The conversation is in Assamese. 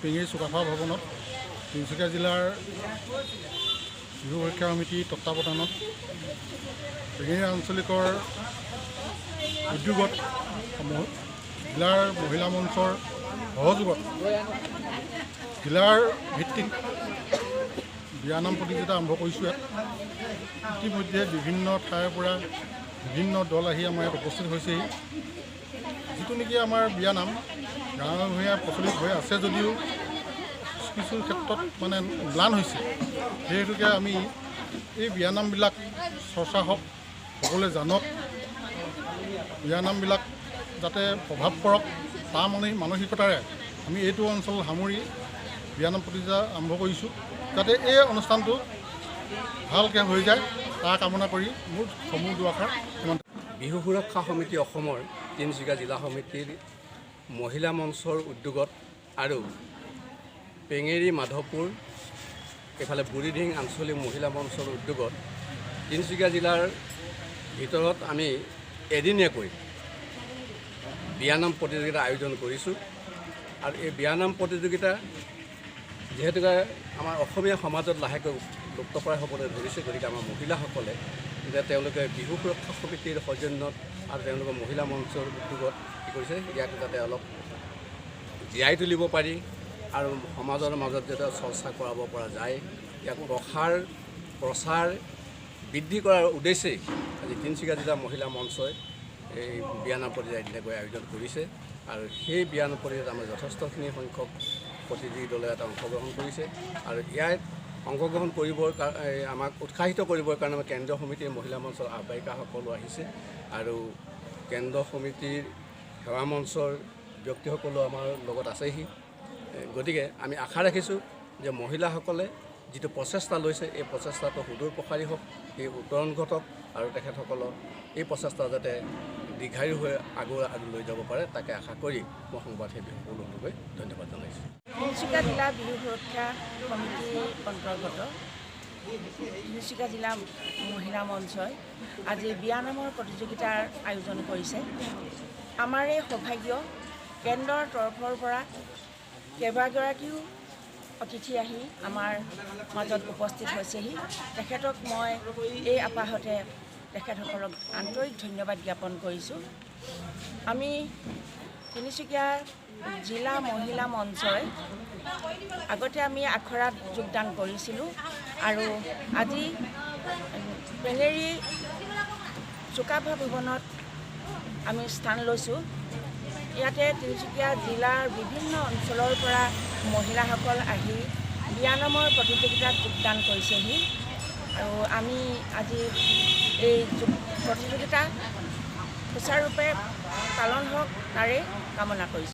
পেঙেৰী চুকাফা ভৱনত তিনিচুকীয়া জিলাৰ বিহু সুৰক্ষা সমিতিৰ তত্বাৱধানত পেঙেৰী আঞ্চলিকৰ উদ্যোগত জিলাৰ মহিলা মঞ্চৰ সহযোগত জিলাৰ ভিত্তিত বিয়ানাম প্ৰতিযোগিতা আৰম্ভ কৰিছোঁ। ইয়াত ইতিমধ্যে বিভিন্ন ঠাইৰ পৰা বিভিন্ন দল আহি আমাৰ ইয়াত উপস্থিত হৈছেহি। যিটো নেকি আমাৰ বিয়ানাম গাঁৱে ভূঞে প্ৰচলিত হৈ আছে যদিও কিছু ক্ষেত্ৰত মানে ম্লান হৈছে। সেই হেতুকে আমি এই বিয়ানামবিলাক চৰ্চা হওক, সকলোৱে জানক, বিয়ানামবিলাক যাতে প্ৰভাৱ পৰক তাৰ মানে মানসিকতাৰে আমি এইটো অঞ্চল সামৰি বিয়ানাম প্ৰতিযোগিতা আৰম্ভ কৰিছোঁ, যাতে এই অনুষ্ঠানটো ভালকৈ হৈ যায় তাৰ কামনা কৰি মোৰ সমূহ দুআষাৰ ইমান। বিহু সুৰক্ষা সমিতি অসমৰ তিনিচুকীয়া জিলা সমিতিৰ মহিলা মঞ্চৰ উদ্যোগত আৰু পেঙেৰী মাধৱপুৰ এইফালে বুঢ়ীদিহিং আঞ্চলিক মহিলা মঞ্চৰ উদ্যোগত তিনিচুকীয়া জিলাৰ ভিতৰত আমি এদিনীয়াকৈ বিয়ানাম প্ৰতিযোগিতা আয়োজন কৰিছোঁ। আৰু এই বিয়ানাম প্ৰতিযোগিতা যিহেতুকে আমাৰ অসমীয়া সমাজত লাহেকৈ লুপ্তপ্ৰায় হ'বলৈ ধৰিছে, গতিকে আমাৰ মহিলাসকলে যে তেওঁলোকে বিহু সুৰক্ষা সমিতিৰ সৌজন্যত আৰু তেওঁলোকৰ মহিলা মঞ্চৰ উদ্যোগত কি কৰিছে, ইয়াক যাতে অলপ জীয়াই তুলিব পাৰি আৰু সমাজৰ মাজত যাতে চৰ্চা কৰাব পৰা যায়, ইয়াক প্ৰচাৰ বৃদ্ধি কৰাৰ উদ্দেশ্যেই আজি তিনিচুকীয়া জিলা মহিলা মঞ্চই এই বিয়ানাম প্ৰতিযোগিতা এদিনীয়াকৈ আয়োজন কৰিছে। আৰু সেই বিয়ানাম প্ৰতিযোগিতাত আমাৰ যথেষ্টখিনি সংখ্যক প্ৰতিযোগী দলে এটা অংশগ্ৰহণ কৰিছে। আৰু ইয়াত অংশগ্ৰহণ কৰিবৰ আমাক উৎসাহিত কৰিবৰ কাৰণে আমাৰ কেন্দ্ৰীয় সমিতিৰ মহিলা মঞ্চৰ আহ্বায়িকাসকলো আহিছে আৰু কেন্দ্ৰ সমিতিৰ সেৱা মঞ্চৰ ব্যক্তিসকলো আমাৰ লগত আছেহি। গতিকে আমি আশা ৰাখিছোঁ যে মহিলাসকলে যিটো প্ৰচেষ্টা লৈছে এই প্ৰচেষ্টাটো সুদূৰ প্ৰসাৰী হওক, এই উত্তৰণ ঘটক আৰু তেখেতসকলৰ এই প্ৰচেষ্টা যাতে দীৰ্ঘায়ু হৈ আগু লৈ যাব পাৰে তাকে আশা কৰি মই সংবাদসেৱী সকলোকে ধন্যবাদ জনাইছোঁ। তিনিচুকীয়া জিলা বিহু সুৰক্ষা সমিতিৰ অন্তৰ্গত তিনিচুকীয়া জিলা মহিলা মঞ্চই আজি বিয়ানামৰ প্ৰতিযোগিতাৰ আয়োজন কৰিছে। আমাৰ এই সৌভাগ্য, কেন্দ্ৰৰ তৰফৰ পৰা কেইবাগৰাকীও অতিথি আহি আমাৰ মাজত উপস্থিত হৈছেহি। তেখেতক মই এই আপাহতে তেখেতসকলক আন্তৰিক ধন্যবাদ জ্ঞাপন কৰিছোঁ। আমি তিনিচুকীয়া জিলা মহিলা মঞ্চই আগতে আমি আখৰাত যোগদান কৰিছিলোঁ আৰু আজি পেঙেৰী চুকাফা ভৱনত আমি স্থান লৈছোঁ। ইয়াতে তিনিচুকীয়া জিলাৰ বিভিন্ন অঞ্চলৰ পৰা মহিলাসকল আহি বিয়ানামৰ প্ৰতিযোগিতাত যোগদান কৰিছেহি আৰু আমি আজি এই প্ৰতিযোগিতা সুচাৰুৰূপে পালন হওক তাৰে কামনা কৰিছোঁ।